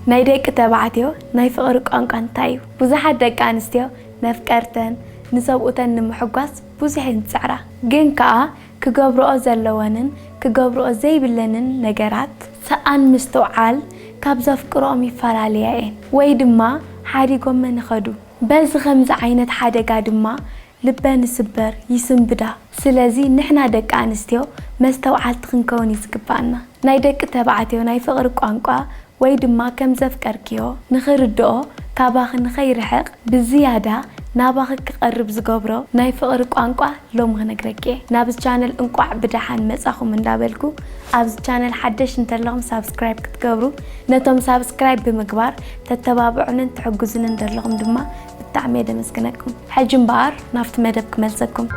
ናይ ደቂ ተባዕትዮ ናይ ፍቕሪ ቋንቋ እንታይ እዩ? ብዙሓት ደቂ ኣንስትዮ ነፍቀርተን ንሰብኡተን ንምሕጓስ ብዙሕ ይንጽዕራ። ግን ከኣ ክገብርኦ ዘለወንን ክገብርኦ ዘይብለንን ነገራት ሰኣን ምስትውዓል ካብ ዘፍቅርኦም ይፈላለያ እየን ወይ ድማ ሓዲጎመን ይኸዱ። በዚ ከምዚ ዓይነት ሓደጋ ድማ ልበን ይስበር፣ ይስንብዳ። ስለዚ ንሕና ደቂ ኣንስትዮ መስተውዓልቲ ክንከውን እዩ ዝግባኣና። ናይ ደቂ ተባዕትዮ ናይ ፍቕሪ ቋንቋ ወይ ድማ ከም ዘፍቀርክዮ ንኽርድኦ ካባኺ ንኸይርሕቕ ብዝያዳ ናባኺ ክቐርብ ዝገብሮ ናይ ፍቕሪ ቋንቋ ሎሚ ክነግረኪ እየ። ናብዚ ቻነል እንቋዕ ብደሓን መጻኹም እንዳበልኩ ኣብዚ ቻነል ሓደሽ እንተለኹም ሳብስክራይብ ክትገብሩ ነቶም ሳብስክራይብ ብምግባር ተተባብዑንን ትሕግዙንን ዘለኹም ድማ ብጣዕሚ እየ ደመስግነኩም። ሕጂ እምበኣር ናብቲ መደብ ክመልሰኩም።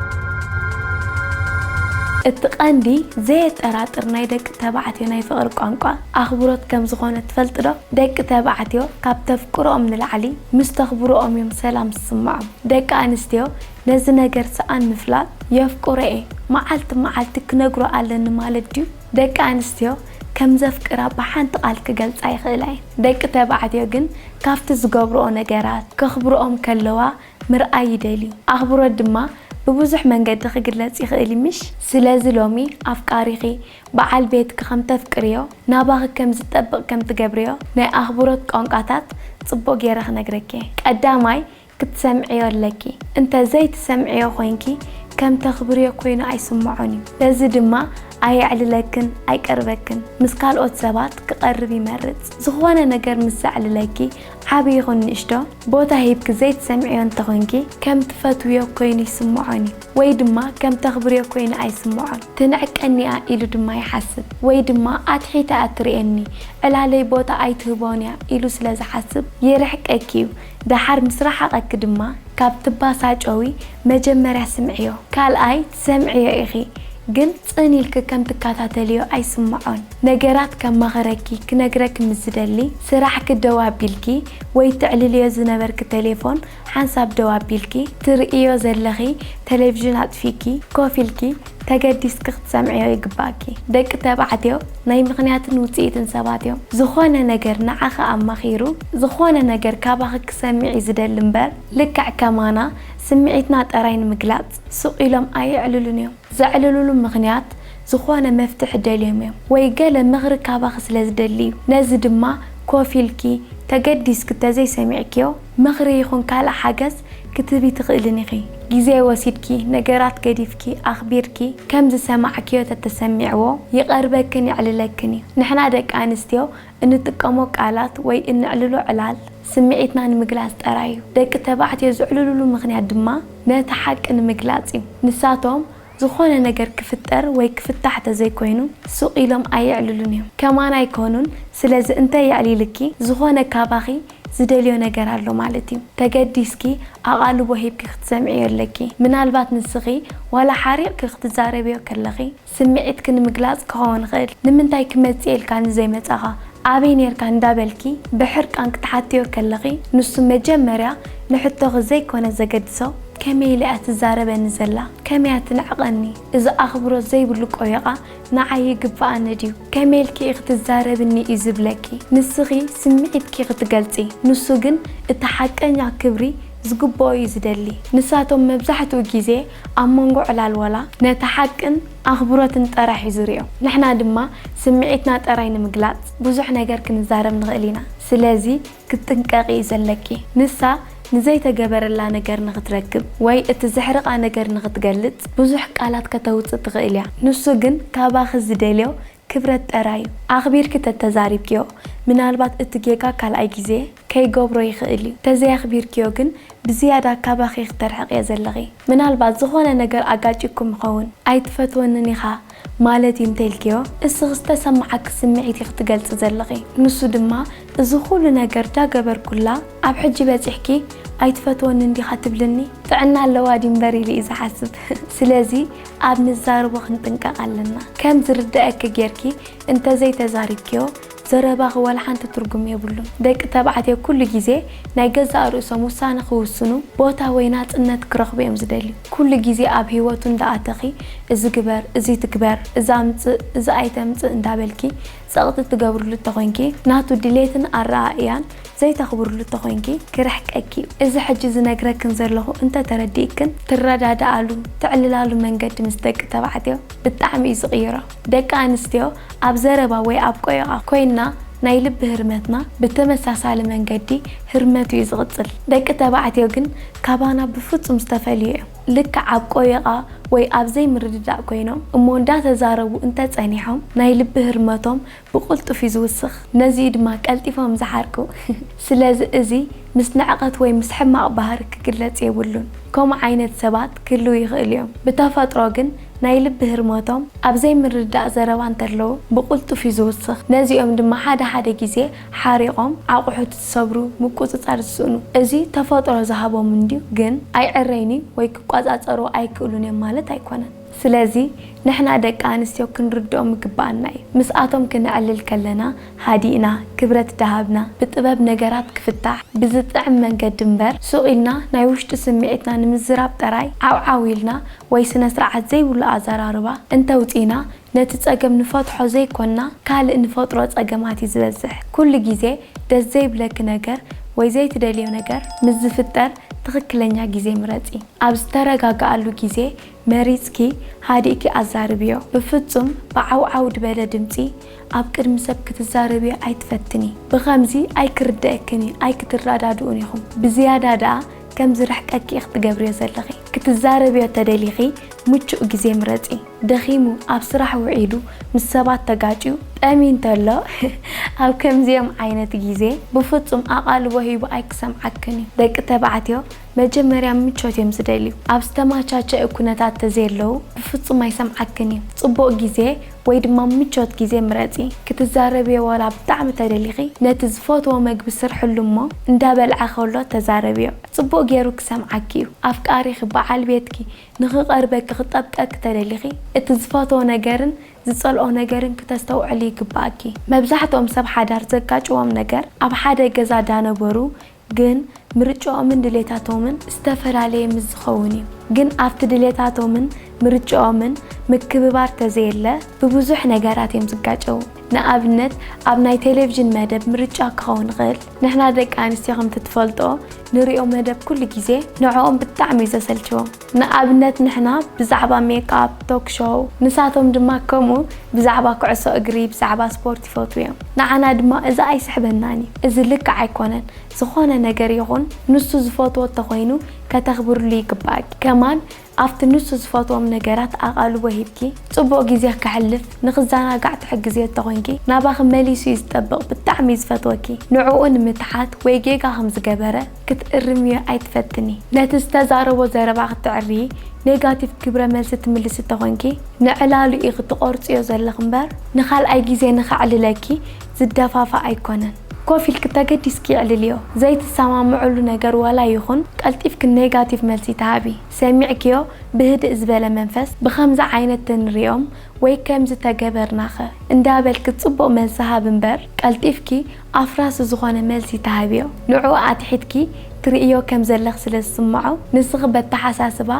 እቲ ቀንዲ ዘየጠራጥር ናይ ደቂ ተባዕትዮ ናይ ፍቕሪ ቋንቋ ኣኽብሮት ከም ዝኾነ ትፈልጢ ዶ? ደቂ ተባዕትዮ ካብ ተፍቅርኦም ንላዕሊ ምስ ተኽብርኦም እዮም ሰላም ዝስምዖም። ደቂ ኣንስትዮ ነዚ ነገር ሰኣን ምፍላጥ የፍቅሮ እየ፣ መዓልቲ መዓልቲ ክነግሮ ኣለኒ ማለት ድዩ? ደቂ ኣንስትዮ ከም ዘፍቅራ ብሓንቲ ቃል ክገልጻ ይኽእላ እየን። ደቂ ተባዕትዮ ግን ካብቲ ዝገብርኦ ነገራት ከኽብርኦም ከለዋ ምርኣይ ይደልዩ። ኣኽብሮት ድማ ብብዙሕ መንገዲ ክግለጽ ይኽእል እዩ ምሽ? ስለዚ ሎሚ ኣፍቃሪኺ፣ በዓል ቤትኪ ከም ተፍቅርዮ፣ ናባኺ ከም ዝጠብቕ ከም ትገብርዮ ናይ ኣኽብሮት ቋንቋታት ጽቡቕ ገይረ ክነግረኪ እየ። ቀዳማይ፣ ክትሰምዕዮ ኣለኪ። እንተ ዘይትሰምዕዮ ኮይንኪ ከም ተኽብርዮ ኮይኑ ኣይስምዖን እዩ። በዚ ድማ ኣየዕልለክን ኣይቀርበክን። ምስ ካልኦት ሰባት ክቐርብ ይመርጽ። ዝኾነ ነገር ምስ ዘዕልለኪ ዓቢ ይኹን ንእሽቶ ቦታ ሂብኪ ዘይትሰምዕዮ እንተኾይንኪ ከም ትፈትውዮ ኮይኑ ይስምዖን እዩ ወይ ድማ ከም ተኽብርዮ ኮይኑ ኣይስምዖን። ትንዕቀኒ እያ ኢሉ ድማ ይሓስብ ወይ ድማ ኣትሒታ እያ ትርእየኒ፣ ዕላለይ ቦታ ኣይትህቦን እያ ኢሉ ስለ ዝሓስብ ይርሕቀኪ እዩ። ደሓር ምስ ረሓቐኪ ድማ ካብ ትባሳጨዊ መጀመርያ ስምዕዮ። ካልኣይ ትሰምዕዮ ኢኺ፣ ግን ጽን ኢልኪ ከም ትከታተልዮ ኣይስምዖን። ነገራት ከማኽረኪ ክነግረኪ ምስ ዝደሊ ስራሕኪ ደው ኣቢልኪ ወይ ተዕልልዮ ዝነበርኪ ቴሌፎን ሓንሳብ ደው ኣቢልኪ ትርእዮ ዘለኺ ቴሌቪዥን ኣጥፊኪ ኮፍ ኢልኪ ተገዲስኪ ክትሰምዕዮ ይግባእኪ። ደቂ ተባዕትዮ ናይ ምኽንያትን ውጽኢትን ሰባት እዮም። ዝኾነ ነገር ንዓኺ ኣማኺሩ፣ ዝኾነ ነገር ካባኺ ክሰምዕ እዩ ዝደሊ እምበር፣ ልክዕ ከማና ስምዒትና ጥራይ ንምግላጽ ሱቕ ኢሎም ኣየዕልሉን እዮም። ዘዕልሉሉ ምኽንያት ዝኾነ መፍትሒ ደልዮም እዮም ወይ ገለ ምኽሪ ካባኺ ስለ ዝደሊ እዩ። ነዚ ድማ ኮፍ ኢልኪ ተገዲስኪ ተዘይሰሚዕክዮ ምኽሪ ይኹን ካልእ ሓገዝ ክትህቢ ትኽእልን ኢኺ። ግዜ ወሲድኪ፣ ነገራት ገዲፍኪ፣ ኣኽቢርኪ፣ ከም ዝሰማዕክዮ ተተሰሚዕዎ፣ ይቐርበክን የዕልለክን እዩ። ንሕና ደቂ ኣንስትዮ እንጥቀሞ ቃላት ወይ እንዕልሎ ዕላል ስምዒትና ንምግላጽ ጥራይ እዩ። ደቂ ተባዕትዮ ዝዕልሉሉ ምኽንያት ድማ ነቲ ሓቂ ንምግላጽ እዩ። ንሳቶም ዝኾነ ነገር ክፍጠር ወይ ክፍታሕ ተዘይኮይኑ ሱቕ ኢሎም ኣየዕልሉን እዮም። ከማና ኣይኮኑን። ስለዚ እንተ የዕሊልኪ ዝኾነ ካባኺ ዝደልዮ ነገር ኣሎ ማለት እዩ። ተገዲስኪ ኣቓልቦ ሂብኪ ክትሰምዕዮ ኣለኪ። ምናልባት ንስኺ ዋላ ሓሪቕኪ ክትዛረብዮ ከለኺ ስምዒትኪ ንምግላጽ ክኸውን ይኽእል። ንምንታይ ክመጽእ ኢልካ ንዘይመጻኻ? ኣበይ ኔርካ እንዳበልኪ ብሕርቃን ክትሓትዮ ከለኺ ንሱ መጀመርያ ንሕቶኺ ዘይኮነ ዘገድሶ ከመይ ኢላ እያ ትዛረበኒ ዘላ? ከመይ እያ ትንዕቐኒ? እዚ ኣኽብሮት ዘይብሉ ቆይቓ ንዓይ ይግብኣኒ ድዩ? ከመይ ኢልኪ ኢኺ ትዛረብኒ እዩ ዝብለኪ። ንስኺ ስምዒትኪ ክትገልጺ፣ ንሱ ግን እቲ ሓቀኛ ክብሪ ዝግብኦ እዩ ዝደሊ። ንሳቶም መብዛሕትኡ ግዜ ኣብ መንጎ ዕላል ዋላ ነቲ ሓቅን ኣኽብሮትን ጥራሕ እዩ ዝሪኦም። ንሕና ድማ ስምዒትና ጥራይ ንምግላጽ ብዙሕ ነገር ክንዛረብ ንኽእል ኢና። ስለዚ ክትጥንቀቒ እዩ ዘለኪ። ንሳ ንዘይተገበረላ ነገር ንኽትረክብ ወይ እቲ ዘሕርቓ ነገር ንኽትገልጽ ብዙሕ ቃላት ከተውጽእ ትኽእል እያ። ንሱ ግን ካባኺ ዝደልዮ ክብረት ጥራይ እዩ። ኣኽቢርኪ ተተዛሪብክዮ፣ ምናልባት እቲ ጌጋ ካልኣይ ግዜ ከይገብሮ ይኽእል እዩ። ተዘይኣኽቢርክዮ ግን ብዝያዳ ካባኺ ክተርሕቕዮ ዘለኺ። ምናልባት ዝኾነ ነገር ኣጋጭኩም ይኸውን። ኣይትፈትወንን ኢኻ ማለት እዩ እንተኢልክዮ፣ እስኺ ዝተሰማዓኪ ስምዒት ኢኺ ትገልጺ ዘለኺ። ንሱ ድማ እዚ ኩሉ ነገር ዳገበርኩላ ኣብ ሕጂ በጺሕኪ ኣይትፈትወንን ዲኻ ትብልኒ? ጥዕና ኣለዋ ድዩ እምበር ኢሉ እዩ ዝሓስብ። ስለዚ ኣብ ንዛረቦ ክንጥንቀቕ ኣለና። ከም ዝርደኣኪ ጌርኪ እንተዘይተዛሪብክዮ ዘረባኺ ዋላ ሓንቲ ትርጉም የብሉን። ደቂ ተባዕትዮ ኩሉ ግዜ ናይ ገዛእ ርእሶም ውሳነ ክውስኑ ቦታ ወይ ናጽነት ክረኽቡ እዮም ዝደልዩ። ኩሉ ግዜ ኣብ ህይወቱ እንዳኣተኺ፣ "እዚ ግበር፣ እዚ ትግበር፣ እዚ ኣምጽእ፣ እዚ ኣይተምጽእ" እንዳበልኪ ጸቕጢ ትገብርሉ እንተኾይንኪ፣ ናቱ ድሌትን ኣረኣእያን ዘይተኽብርሉ እንተኾይንኪ ክርሕቀኪ እዩ። እዚ ሕጂ ዝነግረክን ዘለኹ እንተተረዲእክን ትረዳድኣሉ፣ ትዕልላሉ መንገዲ ምስ ደቂ ተባዕትዮ ብጣዕሚ እዩ ዝቕይሮ። ደቂ ኣንስትዮ ኣብ ዘረባ ወይ ኣብ ቆይቓ ኮይንና ናይ ልቢ ህርመትና ብተመሳሳሊ መንገዲ ህርመቱ እዩ ዝቕጽል። ደቂ ተባዕትዮ ግን ካባና ብፍጹም ዝተፈልዩ እዮም። ልክዕ ኣብ ቆይቓ ወይ ኣብ ዘይምርድዳእ ኮይኖም እሞ እንዳተዛረቡ እንተጸኒሖም ናይ ልቢ ህርመቶም ብቕልጡፍ እዩ ዝውስኽ። ነዚ'ዩ ድማ ቀልጢፎም ዝሓርቁ። ስለዚ እዚ ምስ ንዕቐት ወይ ምስ ሕማቕ ባህሪ ክግለጽ የብሉን። ከምኡ ዓይነት ሰባት ክህልዉ ይኽእሉ እዮም። ብተፈጥሮ ግን ናይ ልቢ ህርመቶም ኣብ ዘይምርድዳእ ዘረባ እንተለዉ ብቕልጡፍ እዩ ዝውስኽ። ነዚኦም ድማ ሓደ ሓደ ግዜ ሓሪቖም ኣቑሑት ዝሰብሩ፣ ምቁጽጻር ዝስእኑ። እዚ ተፈጥሮ ዝሃቦም እንድዩ፣ ግን ኣይዕረይን እዩ ወይ ክቆጻጸርዎ ኣይክእሉን እዮም ማለት ኣይኮነን። ስለዚ ንሕና ደቂ ኣንስትዮ ክንርድኦም ይግብኣና እዩ። ምስኣቶም ክነዕልል ከለና ሃዲእና፣ ክብረት ዳሃብና፣ ብጥበብ ነገራት ክፍታሕ ብዝጥዕም መንገዲ እምበር፣ ሱቕ ኢልና ናይ ውሽጢ ስምዒትና ንምዝራብ ጥራይ ዓው ዓው ኢልና ወይ ስነ ስርዓት ዘይብሉ ኣዘራርባ እንተውጺእና፣ ነቲ ጸገም ንፈትሖ ዘይኮንና ካልእ ንፈጥሮ ጸገማት እዩ ዝበዝሕ። ኩሉ ግዜ ደስ ዘይብለኪ ነገር ወይ ዘይትደልዮ ነገር ምስ ዝፍጠር ትኽክለኛ ግዜ ምረጺ። ኣብ ዝተረጋግኣሉ ግዜ መሪጽኪ ሃዲእኪ ኣዛርብዮ። ብፍጹም ብዓው ዓው ድበለ ድምጺ ኣብ ቅድሚ ሰብ ክትዛረብዮ ኣይትፈትኒ። ብኸምዚ ኣይክርደኣክን እዩ፣ ኣይክትረዳድኡን ኢኹም። ብዝያዳ ደኣ ከም ዝርሕቀኪ ኢኺ ትገብርዮ ዘለኺ። ክትዛረብዮ ተደሊኺ ምቹእ ግዜ ምረጺ። ደኺሙ፣ ኣብ ስራሕ ውዒሉ፣ ምስ ሰባት ተጋጭዩ፣ ጠምዩ እንተሎ፣ ኣብ ከምዚኦም ዓይነት ግዜ ብፍጹም ኣቓልቦ ሂቡ ኣይክሰምዓክን እዩ። ደቂ ተባዕትዮ መጀመርያ ምቾት እዮም ዝደልዩ። ኣብ ዝተመቻቸአ ኩነታት ተዘየለዉ ብፍጹም ኣይሰምዓክን እዩ። ጽቡቕ ግዜ ወይ ድማ ምቾት ግዜ ምረጺ። ክትዛረብዮ ዋላ ብጣዕሚ ተደሊኺ፣ ነቲ ዝፈትዎ መግቢ ስርሕሉ እሞ እንዳበልዐ ከሎ ተዛረብዮ። ጽቡቕ ገይሩ ክሰምዓኪ እዩ። ኣፍቃሪኺ፣ በዓል ቤትኪ፣ ንኽቐርበኪ ክጠብቀኪ ተደሊኺ፣ እቲ ዝፈትዎ ነገርን ዝጸልኦ ነገርን ክተስተውዕሊ ይግብኣኪ። መብዛሕትኦም ሰብ ሓዳር ዘጋጭዎም ነገር ኣብ ሓደ ገዛ ዳነበሩ ግን ምርጫኦምን ድሌታቶምን ዝተፈላለየ ምስ ዝኸውን እዩ። ግን ኣብቲ ድሌታቶምን ምርጫኦምን ምክብባር ተዘየለ ብብዙሕ ነገራት እዮም ዝጋጨዉ። ንኣብነት ኣብ ናይ ቴሌቪዥን መደብ ምርጫ ክኸውን ይኽእል። ንሕና ደቂ ኣንስትዮ ከምቲ ትፈልጦ ንሪኦ መደብ ኩሉ ግዜ ንዕኦም ብጣዕሚ እዩ ዘሰልችዎም። ንኣብነት ንሕና ብዛዕባ ሜክኣፕ፣ ቶክ ሾው፣ ንሳቶም ድማ ከምኡ ብዛዕባ ኩዕሶ እግሪ፣ ብዛዕባ ስፖርት ይፈትዉ እዮም። ንዓና ድማ እዚ ኣይስሕበናን እዩ። እዚ ልክዕ ኣይኮነን። ዝኾነ ነገር ይኹን ንሱ ዝፈትዎ እንተኾይኑ ከተኽብርሉ ይግባኣኪ። ከማን ኣብቲ ንሱ ዝፈትዎም ነገራት ኣቓልቦ ሂብኪ ጽቡቕ ግዜ ከሕልፍ ንኽዘናጋዕ ትሕግዝዮ እንተኾይንኪ ናባኺ መሊሱ እዩ ዝጠብቕ፣ ብጣዕሚ እዩ ዝፈትወኪ። ንዕኡ ንምትሓት ወይ ጌጋ ከም ዝገበረ ክትእርምዮ ኣይትፈትኒ። ነቲ ዝተዛረቦ ዘረባ ክትዕሪ ኔጋቲቭ ግብረ መልሲ ትምልሲ እንተኾይንኪ ንዕላሉ ኢኺ ትቖርጽዮ ዘለኺ እምበር ንኻልኣይ ግዜ ንኸዕልለኪ ዝደፋፋእ ኣይኮነን። ኮፍ ኢልኪ ተገዲስኪ ኣዕልልዮ። ዘይትሰማምዕሉ ነገር ዋላ ይኹን ቀልጢፍኪ ኔጋቲቭ መልሲ ትሃቢ። ሰሚዕክዮ ብህድእ ዝበለ መንፈስ ብኸምዚ ዓይነት ተንሪኦም ወይ ከምዚ ተገበርናኸ እንዳበልኪ ጽቡቕ መልሲ ሃቢ እምበር ቀልጢፍኪ ኣፍራሲ ዝኾነ መልሲ ትሃብዮ። ንዕኡ ኣትሒትኪ ትርእዮ ከም ዘለኺ ስለ ዝስምዖ ንስኺ በተሓሳስባ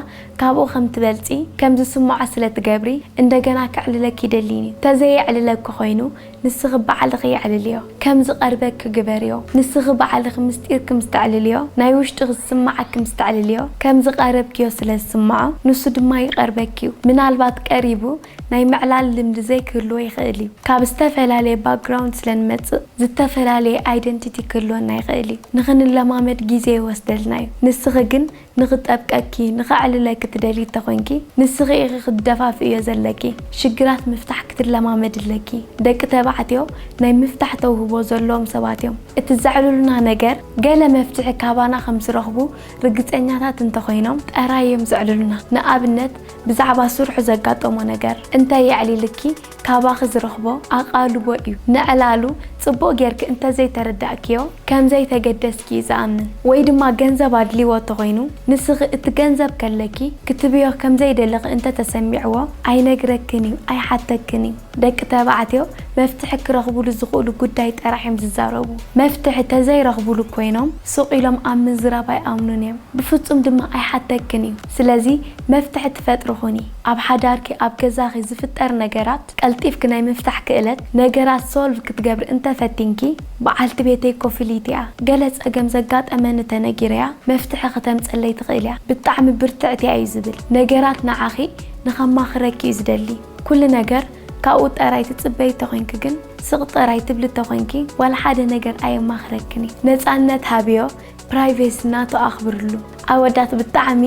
ካብኡ ከም ትበልጺ ከም ዝስምዖ ስለ ትገብሪ እንደገና ከዕልለኪ ይደሊን እዩ። ተዘየዕልለኪ ኮይኑ ንስኺ ባዕልኺ የዕልልዮ። ከም ዝቐርበኪ ግበርዮ። ንስኺ ባዕልኺ ምስጢርኪ ምስ ተዕልልዮ፣ ናይ ውሽጥኺ ዝስምዓኪ ምስ ተዕልልዮ፣ ከም ዝቐረብክዮ ስለ ዝስምዖ፣ ንሱ ድማ ይቐርበኪ እዩ። ምናልባት ቀሪቡ ናይ ምዕላል ልምዲ ዘይክህልዎ ይኽእል እዩ። ካብ ዝተፈላለየ ባክግራውንድ ስለ ንመጽእ፣ ዝተፈላለየ ኣይደንቲቲ ክህልወና ይኽእል እዩ። ንኽንለማመድ ግዜ ይወስደልና እዩ። ንስኺ ግን ንኽጠብቀኪ፣ ንኸዕልለኪ ትደልዪ እንተኾይንኪ፣ ንስኺ ኢኺ ክትደፋፍእዮ ዘለኪ። ሽግራት ምፍታሕ ክትለማመዲ ኣለኪ። ደቂ ተባዕትዮ ናይ ምፍታሕ ተውህቦ ዘለዎም ሰባት እዮም። እቲ ዘዕልሉና ነገር ገለ መፍትሒ ካባና ከም ዝረኽቡ ርግጸኛታት እንተኾይኖም ጥራይ እዮም ዘዕልሉና። ንኣብነት፣ ብዛዕባ ስርሑ ዘጋጠሞ ነገር እንተ የዕሊልኪ፣ ካባኺ ዝረኽቦ ኣቓልቦ እዩ። ንዕላሉ ጽቡቕ ጌርኪ እንተ ዘይተረዳእክዮ፣ ከም ዘይተገደስኪ እዩ ዝኣምን። ወይ ድማ ገንዘብ ኣድልይዎ እንተኾይኑ፣ ንስኺ እቲ ገንዘብ ከለኪ ክትብዮ ከም ዘይደለኺ እንተ ተሰሚዕዎ፣ ኣይነግረክን እዩ፣ ኣይሓተክን እዩ። ደቂ ተባዕትዮ መፍትሒ ክረኽቡሉ ዝኽእሉ ጉዳይ ጥራሕ እዮም ዝዛረቡ። መፍትሒ ተዘይረኽቡሉ ኮይኖም ስቕ ኢሎም ኣብ ምዝራብ ኣይኣምኑን እዮም። ብፍጹም ድማ ኣይሓተክን እዩ። ስለዚ መፍትሒ ትፈጥሪ ኹኒ። ኣብ ሓዳርኪ ኣብ ገዛኺ ዝፍጠር ነገራት ቀልጢፍኪ ናይ ምፍታሕ ክእለት፣ ነገራት ሶልቭ ክትገብሪ እንተፈቲንኪ፣ በዓልቲ ቤተይ ኮፍሊት እያ። ገለ ጸገም ዘጋጠመኒ ተነጊረያ መፍትሒ ክተምጸለይ ትኽእል እያ። ብጣዕሚ ብርትዕቲ እያ እዩ ዝብል። ነገራት ንዓኺ ንኸማኽረኪ እዩ ዝደሊ። ኩሉ ነገር ካብኡ ጥራይ ትጽበይ ተኾይንኪ ግን፣ ስቕ ጥራይ ትብሊ ተኾይንኪ፣ ዋላ ሓደ ነገር ኣየማኽረክን እዩ። ነጻነት ሃብዮ፣ ፕራይቬሲ ናቱ ኣኽብርሉ። ኣወዳት ብጣዕሚ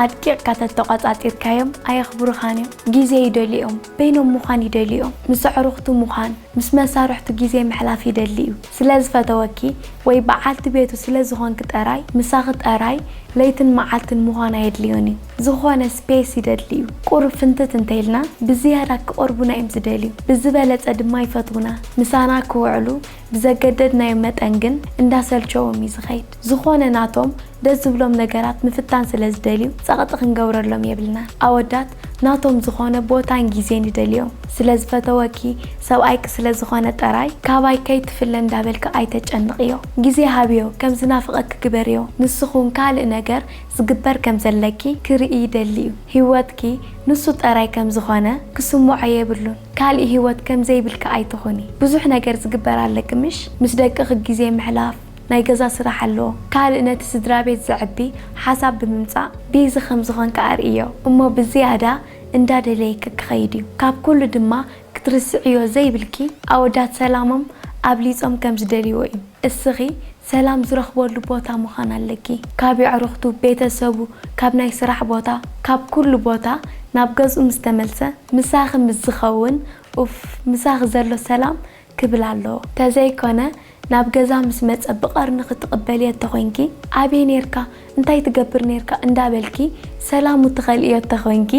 ኣድቂቕካ ተተቋጻጺርካዮም ኣየኽብሩኻን እዮም። ግዜ ይደልዮም፣ በይኖም ምዃን ይደልዮም። ምስ ኣዕሩኽቱ ምዃን፣ ምስ መሳርሕቱ ግዜ ምሕላፍ ይደሊ እዩ። ስለ ዝፈተወኪ ወይ በዓልቲ ቤቱ ስለ ዝኾንኪ ጥራይ፣ ምሳኺ ጥራይ ለይትን መዓልትን ምዃን ኣየድልዮን እዩ። ዝኾነ ስፔስ ይደሊ እዩ። ቁሩብ ፍንትት እንተኢልና ብዝያዳ ክቐርቡና እዮም ዝደልዩ። ብዝበለጸ ድማ ይፈትዉና። ምሳና ክውዕሉ ብዘገደድናዮ መጠን ግን እንዳሰልቸዎም እዩ ዝኸይድ። ዝኾነ ናቶም ደስ ዝብሎም ነገራት ምፍታን ስለ ዝደልዩ ጸቕጢ ክንገብረሎም የብልናን። ኣወዳት ናቶም ዝኾነ ቦታን ግዜን ይደልዮም። ስለ ዝፈተወኪ ሰብኣይኪ ስለ ዝኾነ ጥራይ ካባይ ከይትፍለ እንዳበልኪ ኣይተጨንቕዮ። ግዜ ሃብዮ ከም ዝናፍቐኪ ግበርዮ። ንስኹን ካልእ ነገር ዝግበር ከም ዘለኪ ክርኢ ይደሊ እዩ። ህይወትኪ ንሱ ጥራይ ከም ዝኾነ ክስምዖ የብሉን። ካልእ ህይወት ከም ዘይብልኪ ኣይትኹኒ። ብዙሕ ነገር ዝግበር ኣለኪ ምሽ? ምስ ደቅኺ ግዜ ምሕላፍ፣ ናይ ገዛ ስራሕ ኣሎ። ካልእ ነቲ ስድራ ቤት ዘዕቢ ሓሳብ ብምምጻእ ቢዚ ከም ዝኾንኪ ኣርእዮ። እሞ ብዝያዳ እንዳደለየኪ ክኸይድ እዩ። ካብ ኩሉ ድማ ክትርስዕዮ ዘይብልኪ ኣወዳት ሰላሞም ኣብሊጾም ከም ዝደልይዎ እዩ። እስኺ ሰላም ዝረኽበሉ ቦታ ምዃን ኣለኪ። ካብ የዕሩኽቱ፣ ቤተሰቡ፣ ካብ ናይ ስራሕ ቦታ፣ ካብ ኩሉ ቦታ ናብ ገዝኡ ምስ ተመልሰ ምሳኺ ምስ ዝኸውን፣ ኡፍ፣ ምሳኺ ዘሎ ሰላም ክብል ኣለዎ። ተዘይኮነ ናብ ገዛ ምስ መጸ ብቐርኒ ክትቕበልዮ እተኾይንኪ፣ ኣበይ ኔርካ? እንታይ ትገብር ኔርካ? እንዳበልኪ ሰላሙ ትኸልእዮ እተኾይንኪ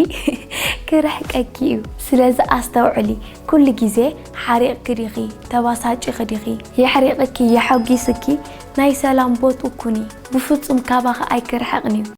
ክርሕቀኪ እዩ። ስለዚ ኣስተውዕሊ፣ ኩሉ ግዜ ሓሪቕኪ ዲኺ? ተባሳጪኺ ዲኺ? የሕሪቕኪ፣ የሐጒስኪ ናይ ሰላም ቦትኡ ኩኒ። ብፍጹም ካባኺ ኣይክርሕቕን እዩ።